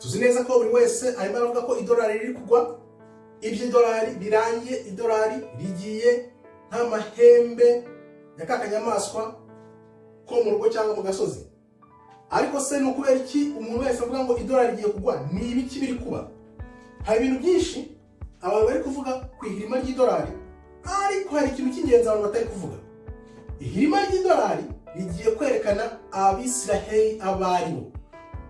Tuzi neza ko buri wese arimo aravuga ko idolari riri kugwa, iby'idolari birangiye, idolari rigiye nk'amahembe ya ka kanyamaswa ko mu rugo cyangwa mu gasozi. Ariko se ni ukubera iki umuntu wese avuga ngo idolari rigiye kugwa? Ni ibiki biri kuba? Hari ibintu byinshi abantu bari kuvuga ku ihirima ry'idolari, ariko hari ikintu cy'ingenzi abantu batari kuvuga. Ihirima ry'idolari rigiye kwerekana Abisiraheli abo ari bo,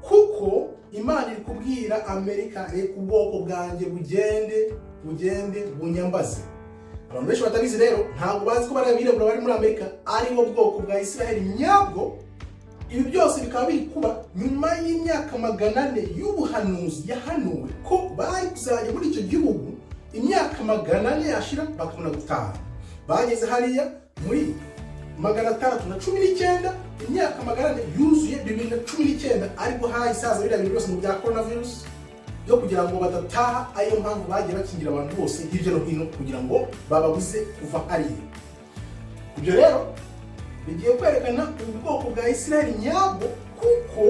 kuko Imana iri kubwira Amerika: "Reka ubwoko bwanjye bugende, bugende bunyambaze." Abantu benshi batabizi rero ntabwo bazi ko bariya birabura bari muri Amerika ari bo bwoko bwa Isiraheli nyabwo. Ibi byose bikaba biri kuba nyuma y'imyaka 400 y'ubuhanuzi yahanuwe ko bari kuzajya muri icyo gihugu, imyaka 400 yashira bakabona gutaha. Bageze hariya muri 619, imyaka 400 yuzuye 2019, ariko hahise haza biriya bintu byose mu bya coronavirus byo kugira ngo badataha. Ariyo mpamvu bagiye bakingira abantu bose hirya no hino kugira ngo bababuze kuva hariya. Ibyo rero bigiye kwerekana ubwoko bwa Isiraheli nyabwo, kuko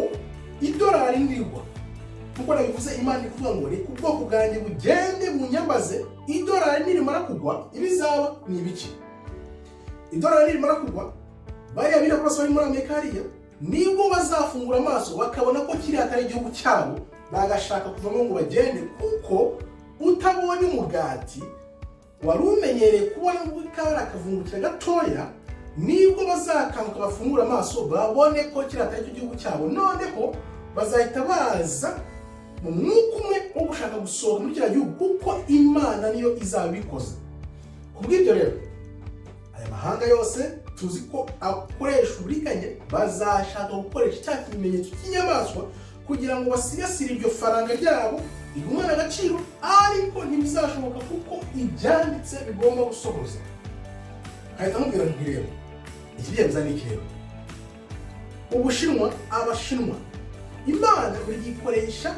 idolari ndirwa, kuko nabivuze, Imana iri kuvuga ngo: "Reka ubwoko bwanjye bugende bunyambaze." Idolari nirimara kugwa, ibizaba ni ibiki? Idolari nirimara kugwa, bariya birabura bose bari muri Amerika hariya nibwo bazafungura amaso bakabona ko kiriya atari igihugu cyabo, bagashaka kuvamo ngo bagende, kuko utabonye umugati wari umenyereye kubona kari akavungukira gatoya, nibwo bazakanguka bafungura amaso babone ko kiriya atari cyo gihugu cyabo. Noneho bazahita baza mu mwuka umwe wo gushaka gusohoka muri kiriya gihugu, kuko Imana niyo izaba ibikoze. Ku bw'ibyo rero, aya mahanga yose tuzi ko akoresha uburiganya bazashaka gukoresha cya kimenyetso cy'inyamaswa kugira ngo basigasire iryo faranga ryabo rigumane agaciro, ariko ntibizashoboka kuko ibyanditse bigomba gusohoza. Nkahita mubwira nti: "Rero ikibyemeza ni iki?" Rero Ubushinwa, Abashinwa, Imana buri gihe ikoresha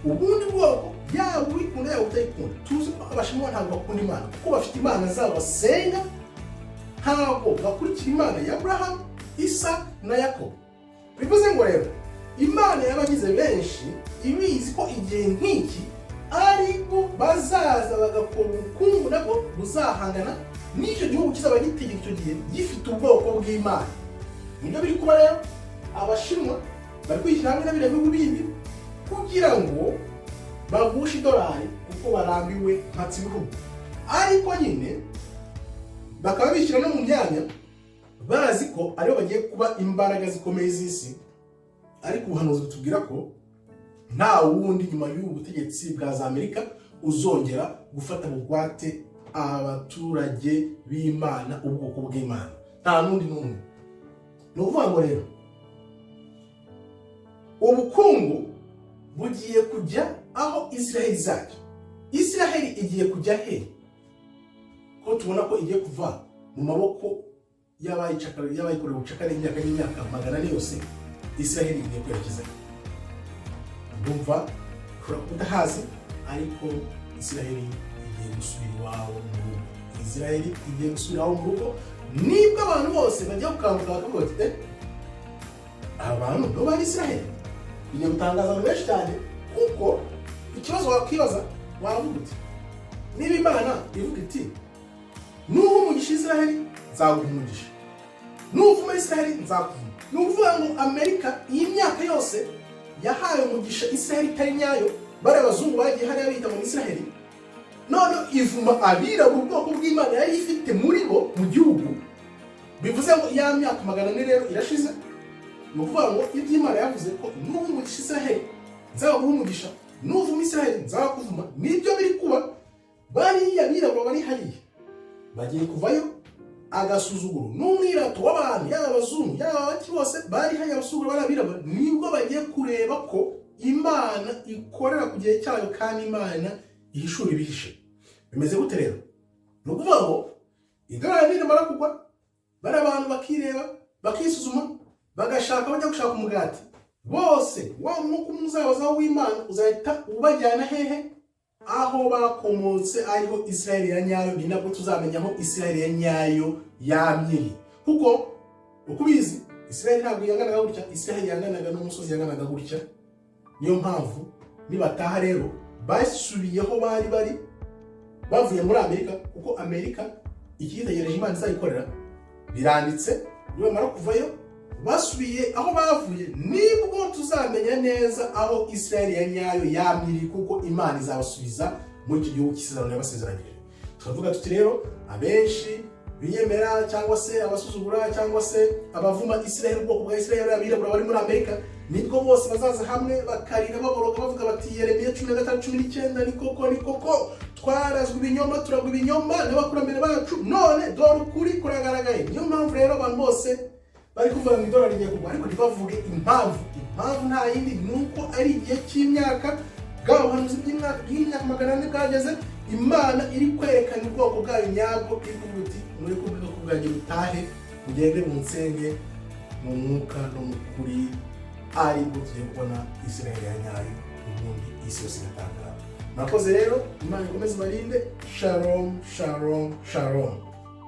ubundi bwoko, yaba uyikunda yaba utayikunda. Tuzi ko Abashinwa ntabwo bakunda Imana, kuko bafite imana zabo basenga, ntabwo bakurikira Imana ya Aburahamu, Isa na Yakobo. Bivuze ngo rero Imana y'abagize benshi ibizi ko igihe nk'iki aribwo bazaza bagakora ubukungu nabwo buzahangana n'icyo gihugu kizaba gitegeka icyo gihe gifite ubwoko bw'Imana. Nibyo biri kuba rero. Abashinwa bari kwishyira hamwe na biriya bihugu bindi kugira ngo bagushe idolari, kuko barambiwe mpatse ibihugu. Ariko nyine bakaba bishyira no mu myanya bazi ko aribo bagiye kuba imbaraga zikomeye z'isi. Ariko ubuhanuzi butubwira ko nta wundi nyuma y'ubu butegetsi bwa za Amerika uzongera gufata bugwate abaturage b'Imana, ubwoko bw'Imana, nta n'undi n'umwe. Ni ukuvuga ngo rero ubukungu bugiye kujya aho Israheli izajya. Israheli igiye kujya he, ko tubona ko igiye kuva mu maboko y'abayikorera ubucakara imyaka n'imyaka 400 yose? Israheli igiye kwerekeza he? Ndumva ushobora kuba utahazi, ariko Israheli igiye gusubira iwabo mu rugo. Israheli igiye gusubira iwabo mu rugo, nibwo abantu bose bajya gukanguka bakavuga bati: "Eh, aba bantu nibo bari Israheli." Bigiye gutangaza abantu benshi cyane, kuko ikibazo wakwibaza wavuga uti: "Niba Imana ivuga iti: 'Nuha umugisha Israheli, nzaguha umugisha, nuvuma Israheli, nzakuvuma,' ni ukuvuga ngo Amerika iyi myaka yose yahaye umugisha Israheli itari nyayo, bariya abazungu bagiye hariya bita mu Israheli, none ivuma abirabura, ubwoko bw'Imana yari ifite muri bo mu gihugu. Bivuze ngo ya myaka 400 rero irashize. Ni ukuvuga ngo ibyo Imana yavuze ko nuha umugisha Israheli nzaguha umugisha, nuvuma Israheli nzakuvuma, nibyo biri kuba. Bariya birabura bari hariya bagiye kuvayo, agasuzuguro n'umwirato w'abantu, yaba abazungu yaba abaki bose bari hariya abasuzuguro bariya birabura, nibwo bagiye kureba ko Imana ikorera ku gihe cyayo kandi Imana ihishura ibihishe. Bimeze gute rero? Ni ukuvuga ngo idolari nirimara kugwa, bariya abantu bakireba, bakisuzuma, bagashaka bajya gushaka umugati bose, wa mwuka umwe uzabazaho w'Imana uzahita ubajyana hehe? Aho bakomotse, ariho Israheli ya nyayo. Ni nabwo tuzamenya aho Israheli ya nyayo yamye, kuko uko ubizi, Israheli ntabwo yanganaga gutya. Israheli yanganaga n'umusozi, yanganaga gutya. Niyo mpamvu nibataha rero basubiyeho bari bari bavuye muri Amerika, kuko Amerika ikiyitegereje Imana izayikorera biranditse. Nibamara kuvayo basubiye aho bavuye, nibwo tuzamenya neza aho Israel ya nyayo yamye iri, kuko Imana izabasubiza muri icyo gihugu cy'isezerano yabasezeranyije. Turavuga tuti rero abenshi biyemera cyangwa se abasuzugura cyangwa se abavuma Israel, ubwoko bwa Israel, abirabura bari muri Amerika, nibwo bose bazaza hamwe bakarira baboroga, bavuga bati: "Yeremiya 15:19, ni koko, ni koko, twarazwe ibinyoma, turagwa ibinyoma n'abakurambere bacu, none dore ukuri kuragaragaye." Niyo mpamvu rero abantu bose bari kuvuga ngo idolari rigiye kugwa, ariko ntibavuge impamvu. Impamvu nta yindi, ni uko ari igihe cy'imyaka, bwa buhanuzi bw'imyaka 400 bwageze. Imana iri kwerekana ubwoko bwayo nyabwo, iri kuvuga iti: "Mureke ubwoko bwanjye butahe, mugende mu nsenge mu mwuka no mu kuri," aribwo tugiye kubona Israel ya nyayo, ubundi isi yose igatangara. Murakoze rero, Imana ikomeze ibarinde. Shalom, shalom, shalom.